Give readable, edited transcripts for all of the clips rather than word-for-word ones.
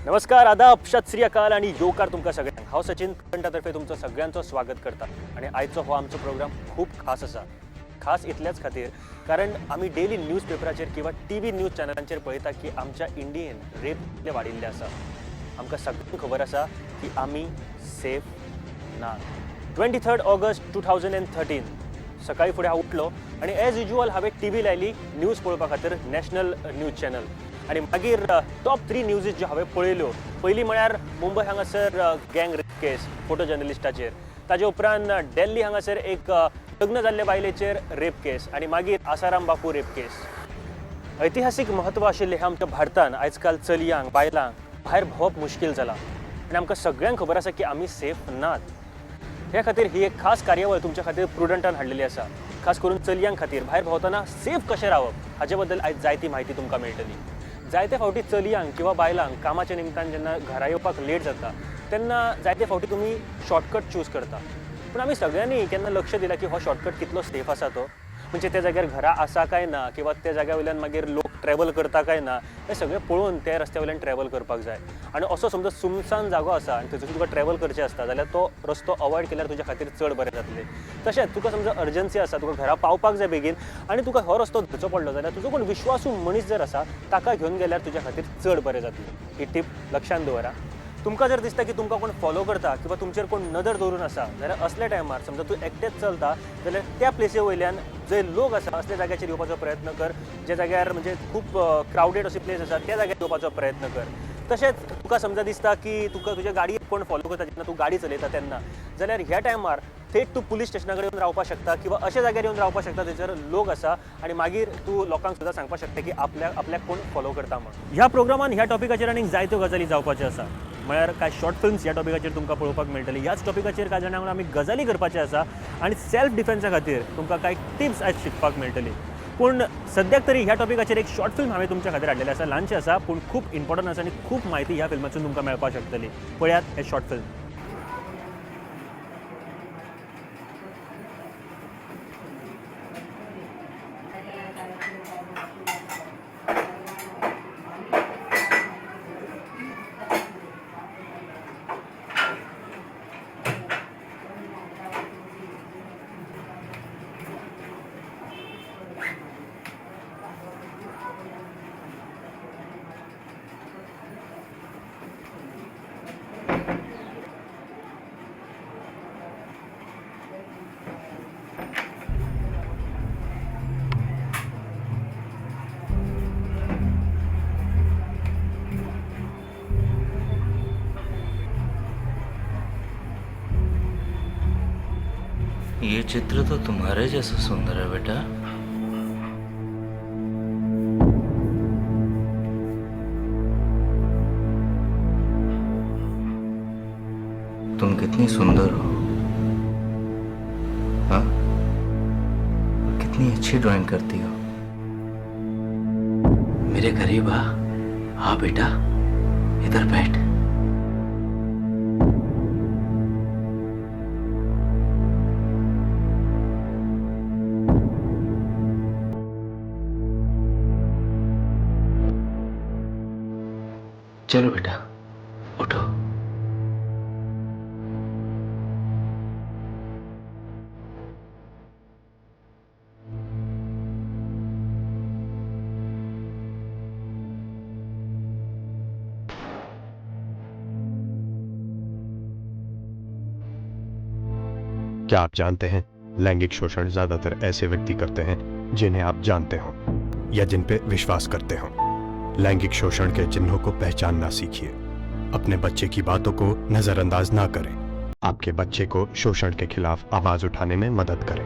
नमस्कार, आदाब, सत श्री अकाल आनी येवकार तुमकां सगळ्यांक. हांव सचिन कंटा तर्फे तुमचो सगळ्यांचो स्वागत करता आनी आयचो हो आमचो प्रोग्राम खूब खास आसा. खास इतल्याच खातीर कारण आमी डेली न्यूज पेपराचेर किंवा टीव्ही न्यूज चॅनलांचेर पळयता की आमच्या इंडियेन रेप कितले वाडिल्ले आसा. आमकां सगळ्यांक खबर आसा की आमी सेफ ना. 23 ऑगस्ट 2013 सकाळी फुडें हांव उठलो आनी एज युज्युअल हांवें टीव्ही लायली न्यूज पळोवपा खातीर, नॅशनल न्यूज चॅनल. आनी मागीर टॉप 3 न्यूजीस ज्यो हांवें पळयल्यो, पयली म्हळ्यार मुंबय हांगासर गँग रेप केस फोटो जर्नलिस्टाचेर, ताजे उपरांत दिल्ली हांगासर एक लग्न जाल्ले बायलेचेर रेप केस आनी मागीर आसाराम बापू रेप केस. ऐतिहासीक म्हत्व आशिल्ले ह्या आमच्या भारतान आयजकाल चलयांक बायलांक भायर भोंवप मुश्कील जालां आनी आमकां सगळ्यांक खबर आसा की आमी सेफ नात. ह्या खातीर ही एक खास कार्यावळ तुमच्या खातीर प्रुडंटान हाडलेली आसा. खास करून चलयां खातीर भायर भोंवतना सेफ कशें रावप हाचे बद्दल आयज जायती म्हायती तुमकां मेळटली. जायते फावटी चलयांक किंवा बायलांक कामाच्या निमतान जेन्ना घरा येवपाक लेट जाता तेन्ना जायते फावटी तुमी शॉर्टकट चूज करता. पूण आमी सगळ्यांनी केन्ना लक्ष दिलां की हो शॉर्टकट कितलो सेफ आसा तो? म्हणजे त्या जाग्यार घरां आसा काय ना किंवा त्या जाग्या वयल्यान मागीर लोक ट्रॅवल करता काय ना हें सगळें पळोवन त्या रस्त्या वयल्यान ट्रॅवल करपाक जाय. आनी असो समजा सुनसान जागो आसा आनी थंयसर तुका ट्रॅवल करचें आसता जाल्यार तो रस्तो अवॉयड केल्यार तुज्या खातीर चड बरें जातलें. तशेंच तुका समजा अर्जन्सी आसा, तुका घरा पावपाक जाय बेगीन आनी तुका हो रस्तो धरचो पडलो जाल्यार तुजो कोण विश्वासू मनीस जर आसा ताका घेवन गेल्यार तुज्या खातीर चड बरें जातलें. ही टीप लक्षांत दवरा. तुमकां जर दिसता की तुमकां कोण फॉलो करता किंवा तुमचेर कोण नदर दवरून आसा जाल्यार असल्या टायमार समजा तूं एकटेच चलता जाल्यार त्या प्लेसी वयल्यान जंय लोक आसा असल्या जाग्याचेर येवपाचो प्रयत्न कर. ज्या जाग्यार म्हणजे खूब क्रावडेड अशी प्लेस आसा त्या जाग्यार येवपाचो प्रयत्न कर. तशेंच तुका समजा दिसता की तुका तुज्या गाडयेक कोण फॉलो करता जेन्ना तूं गाडी चलयता तेन्ना, जाल्यार ह्या टायमार थेट तूं पुलीस स्टेशना कडेन येवन रावपाक शकता किंवा अशा जाग्यार येवन रावपाक शकता थंयसर लोक आसा आनी मागीर तूं लोकांक सुद्दां सांगपाक शकता की आपल्याक कोण फॉलो करता म्हूण. ह्या प्रोग्रामान ह्या टॉपिकाचेर आनीक जायत्यो गजाली जावपाच्यो आसा. म्हळ्यार कांय शॉर्ट फिल्म्स ह्या टॉपिकाचेर तुमकां पळोवपाक मेळटली. ह्याच टॉपिकाचेर कांय जाणां वांगडा आमी गजाली करपाच्यो आसा आनी सेल्फ डिफेन्सा खातीर तुमकां कांय टिप्स आयज शिकपाक मेळटली. पूण सद्याक तरी ह्या टॉपिकाचेर एक शॉर्ट फिल्म हांवें तुमच्या खातीर हाडलेली आसा. ल्हानशी आसा पूण खूब इम्पॉर्टंट आसा आनी खूब म्हायती ह्या फिल्मातून तुमकां मेळपाक शकतली. पळयात हें शॉर्ट फिल्म. ये चित्र तो तुम्हारे जैसा सुंदर है बेटा. तुम कितनी सुंदर हो. हाँ, कितनी अच्छी ड्राइंग करती हो. मेरे करीब आ. हाँ बेटा, इधर बैठ. चलो बेटा, उठो. क्या आप जानते हैं लैंगिक शोषण ज्यादातर ऐसे व्यक्ति करते हैं जिन्हें आप जानते हो या जिन पे विश्वास करते हो. लैंगिक शोषण के चिन्हों को पहचानना सीखिए. अपने बच्चे की बातों को नजरअंदाज ना करें. आपके बच्चे को शोषण के खिलाफ आवाज उठाने में मदद करें.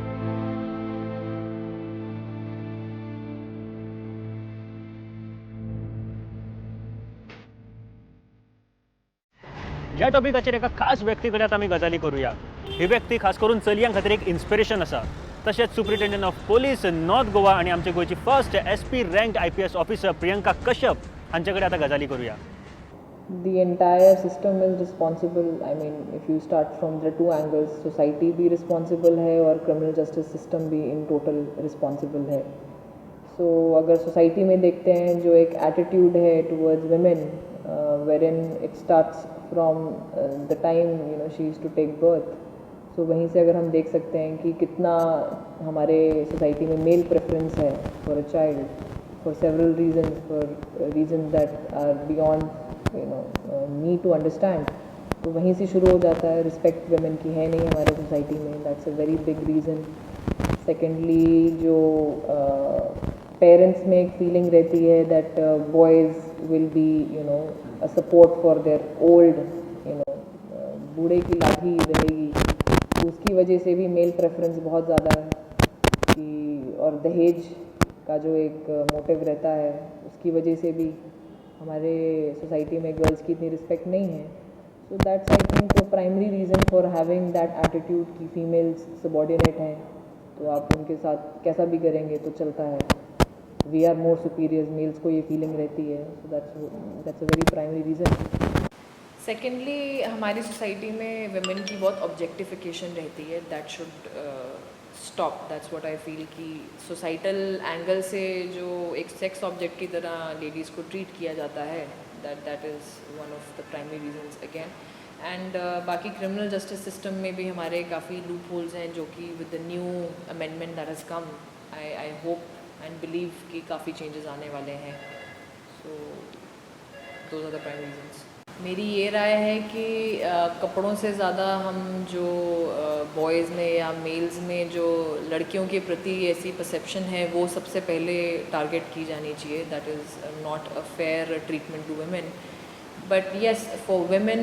ह्या टॉपिकाचेर एका खास व्यक्ती कडेन आमी गजाली करूया. ही व्यक्ती खास करून चलयां खातीर एक इन्स्पिरेशन आसा. तशेंच Superintendent of Police, North Goa आनी आमचे गोंयची first SP rank IPS officer Priyanka Kashyap हांचे कडेन आतां गजाली करूया. The entire system is responsible. I mean, if you start from the two angles, society भी responsible है और criminal justice system भी in total responsible है. सो अगर सोसाइटी में देखते हैं, जो एक एटीट्यूड है towards women, wherein it starts from the time she is to take birth, so वहीं से अगर हम देख सकते हैं कि कितना हमारे सोसाइटी में मेल प्रेफरेंस है for a child, for several reasons, for reasons that are beyond me to understand. तो वहीं से शुरू हो जाता है. रिस्पेक्ट वुमेन की है नहीं हमारे सोसाइटी में. That's a very big reason. Secondly, जो पेरेंट्स में एक फीलिंग रहती है that boys will be a support for their old, बूढ़े की लाठी रहेगी, उसकी वजह से भी मेल प्रेफरेंस बहुत ज़्यादा है कि और दहेज का जो एक मोटिव रहता है, उसकी वजह से भी हमारे सोसाइटी में गर्ल्स की इतनी रिस्पेक्ट नहीं है. So that's, I think, primary reason for having that attitude कि फीमेल्स सबॉर्डिनेट हैं, तो आप उनके साथ कैसा भी करेंगे तो चलता है, we are more superiors. Males को ये फीलिंग रहती है. So that's a very primary reason. Secondly, हमारी सोसाइटी में वुमेन की बहुत ऑब्जेक्टिफिकेशन रहती है. That should stop. That's what I feel, कि सोसाइटल एंगल से जो एक सेक्स ऑब्जेक्ट की तरह लेडीज़ को ट्रीट किया जाता है, that is one of the primary reasons again. And बाकी क्रिमिनल जस्टिस सिस्टम में भी हमारे काफ़ी लूप होल्स हैं, जो कि with the new amendment that has come, I hope and believe कि काफ़ी चेंजेस आने वाले हैं. So those are the prime reasons. मेरी ये राय है कि कपड़ों से ज़्यादा हम जो बॉयज़ में या मेल्स में जो लड़कियों के प्रति ऐसी परसेप्शन है, वो सबसे पहले टारगेट की जानी चाहिए. That is not a fair treatment to women. But yes, for women,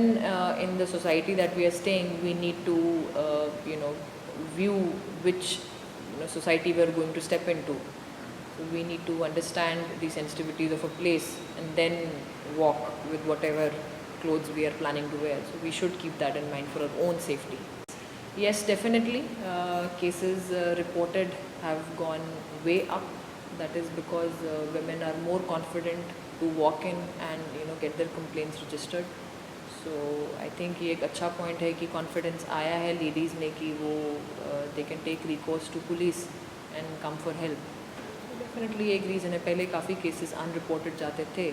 in the society that we are staying, we need to view which society we are going to step into. So we need to understand the sensitivities of a place and then walk with whatever clothes we are planning to wear. So we should keep that in mind for our own safety. Yes, definitely. Cases reported have gone way up. That is because women are more confident to walk in and get their complaints registered. So I think ये एक अच्छा point है कि confidence आया है ladies में कि वो they can take recourse to police and come for help. Definitely एक reason है. पहले काफ़ी केसेस अनरिपोर्टेड जाते थे,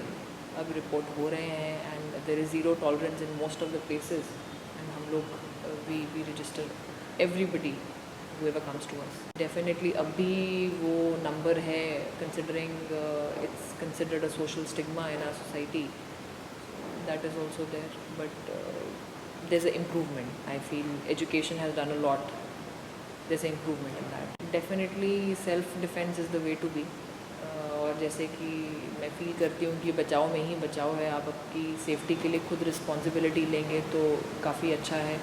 अब रिपोर्ट हो रहे हैं and there is zero tolerance in most of the places and Hum log, we register everybody, whoever comes to us. Definitely अभी वो नंबर है, considering it's considered a social stigma in our society. That is also there, but there's an improvement. I feel education has done a lot. There's an improvement in that. Definitely self defense is the way to be. और जैसे कि मैं feel करती हूँ कि बचाव में ही बचाव है. आप आपकी सेफ्टी के लिए खुद रिस्पॉन्सिबिलिटी लेंगे तो काफ़ी अच्छा है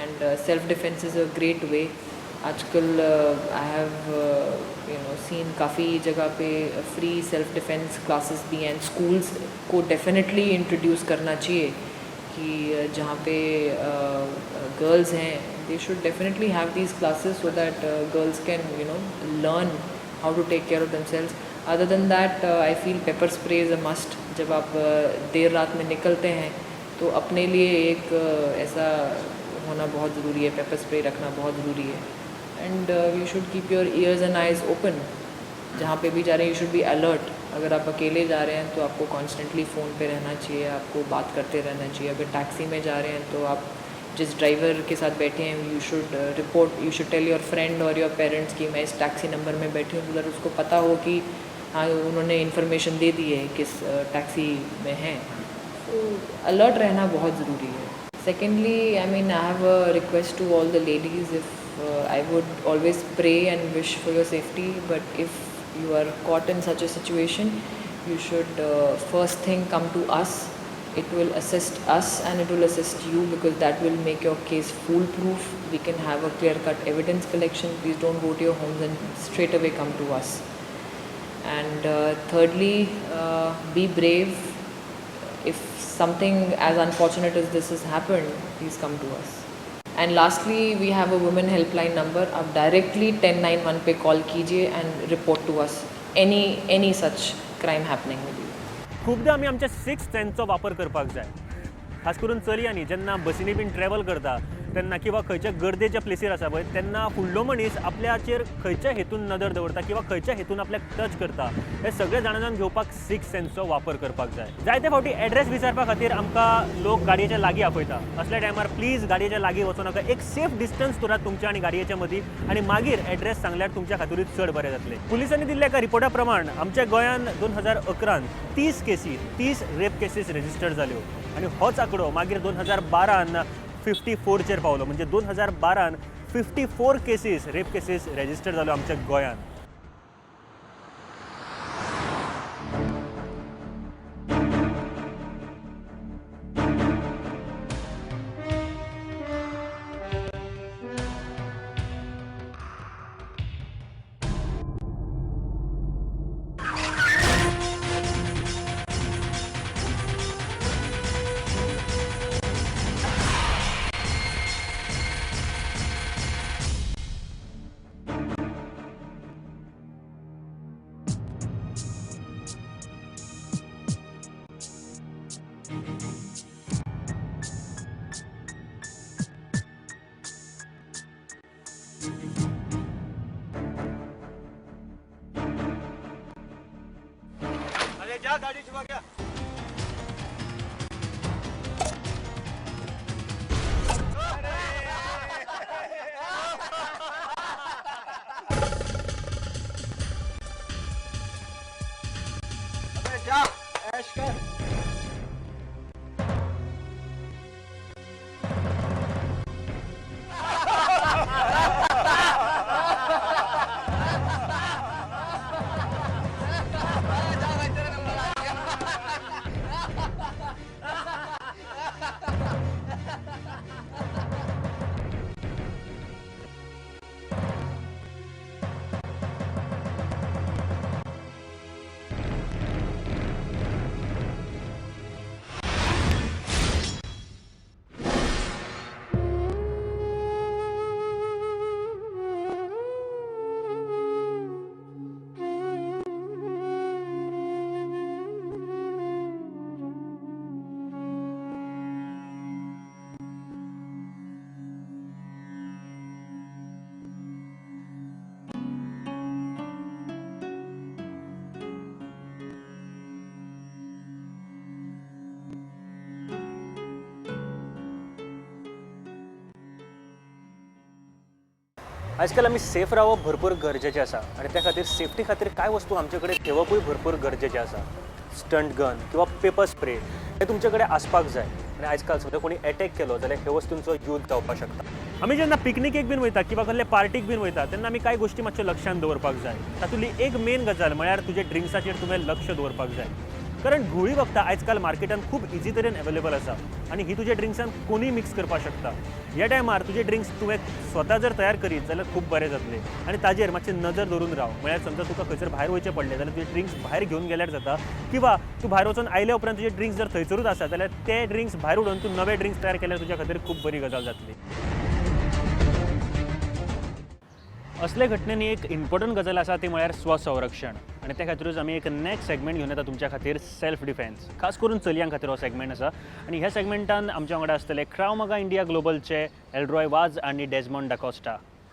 and self defense is a great way. आजकल I have seen काफ़ी जगह pay free self defence classes भी हैं. स्कूल्स को डेफिनेटली इंट्रोड्यूस करना चाहिए कि जहाँ पे गर्ल्स हैं, they should definitely have these classes so that girls can learn how to take care of themselves. Other than that, I feel pepper spray is a must. जब आप देर रात में निकलते हैं तो अपने लिए एक ऐसा होना बहुत ज़रूरी है, पेपर स्प्रे रखना बहुत ज़रूरी है. And you should keep your ears and eyes open. जहाँ पे भी जा रहे हैं, you should be alert. अगर आप अकेले जा रहे हैं तो आपको कॉन्स्टेंटली फ़ोन पे रहना चाहिए, आपको बात करते रहना चाहिए. अगर टैक्सी में जा रहे हैं तो आप जिस ड्राइवर के साथ बैठे हैं, you should report, you should tell your friend or your parents कि मैं इस टैक्सी नंबर में बैठी हूँ, तो उसको पता हो कि हाँ, उन्होंने इन्फॉर्मेशन दे दी है किस टैक्सी में हैं. तो अलर्ट रहना बहुत ज़रूरी है. Secondly, I mean, I have a request to all the ladies. If I would always pray and wish for your safety, but if you are caught in such a situation, you should first thing come to us. It will assist us and it will assist you, because that will make your case foolproof. We can have a clear cut evidence collection. Please don't go to your homes and straight away come to us. And thirdly, be brave. If something as unfortunate as this has happened, please come to us. And lastly, we have a women helpline number. आप directly 1091 pay call कीजिए and report to us any such crime happening with you. खुबदां आमी आमच्या six सेन्सचो वापर करपाक जाय, खास करून चलयांनी. जेन्ना बसींनी बीन ट्रॅवल करता तेन्ना किंवा खंयच्या गर्देच्या प्लेसीर आसा पळय तेन्ना फुडलो मनीस आपल्याचेर खंयच्या हेतून नदर दवरता किंवा खंयच्या हेतून आपल्याक टच करता हे सगळें जाणून घेवपाक सिक्स सेन्सचो वापर करपाक जाय. जायते फावटी एड्रेस विचारपा खातीर आमकां लोक गाडयेच्या लागीं आपयता. असल्या टायमार प्लीज गाडयेच्या लागीं वचूं नाका. एक सेफ डिस्टन्स दवरात तुमच्या आनी गाडयेच्या मदीं आनी मागीर एड्रेस सांगल्यार तुमच्या खातीरूच चड बरें जातलें. पुलिसांनी दिल्ल्या एका रिपोर्टा प्रमाण आमच्या गोंयांत 2011 30 केसी, 30 रेप केसीस रजिस्टर्ड जाल्यो आनी होच आंकडो मागीर 2012 54चेर पावलो. म्हणजे 2012 54 cases, rape cases register जाल्यो आमच्या गोंयांत. अरे जा, गाड़ी छुपा गया. अबे जा, ऐश कर. आजकाल आमी सेफ रावप भरपूर गरजेचें आसा आनी त्या खातीर सेफ्टी खातीर कांय वस्तू आमचे कडेन घेवपूय भरपूर गरजेचें आसा. स्टंट गन किंवा पेपर स्प्रे हे तुमचे कडेन आसपाक जाय आनी आजकाल समजा कोणी एटॅक केलो जाल्यार ह्या वस्तूंचो यूज जावपाक शकता. आमी जेन्ना पिकनिकेक बीन वयता किंवा कसले पार्टीक बीन वयता तेन्ना आमी कांय गोश्टी मातश्यो लक्षांत दवरपाक जाय. तातूंतली एक मेन गजाल म्हळ्यार तुजे ड्रिंक्साचेर तुवें लक्ष दवरपाक जाय, कारण घुंवळी वखदां आयजकाल मार्केटान खूब इजी तरेन अवेलेबल आसा आनी ही तुज्या ड्रिंक्सान कोणूय मिक्स करपाक शकता. ह्या टायमार तुजे ड्रिंक्स तुवें स्वता जर तयार करीत जाल्यार खूब बरें जातलें आनी ताजेर मातशें नजर दवरून राव. म्हळ्यार समजा तुका खंयसर भायर वयचें पडलें जाल्यार तुजे ड्रिंक्स भायर घेवन गेल्यार जाता किंवा तूं भायर वचून आयल्या उपरांत तुजे ड्रिंक्स जर थंयसरूच आसा जाल्यार ते ड्रिंक्स भायर उडोवन तूं नवे ड्रिंक्स तयार केल्यार तुज्या खातीर खूब बरी गजाल जातली. असले घटनेनी एक इम्पॉर्टंट गजाल आसा ती म्हळ्यार स्वसंरक्षण आनी त्या खातीरूच आमी एक नॅक्स्ट सेगमेंट घेवन येता तुमच्या खातीर, सेल्फ डिफेन्स. खास करून चलयां खातीर हो सेगमेंट आसा आनी ह्या सेगमेंटान आमच्या वांगडा आसतले क्राव मगा इंडिया ग्लोबलचे एल्ड्रॉय वाज आनी डेजमॉन्ड डाकोस्टा.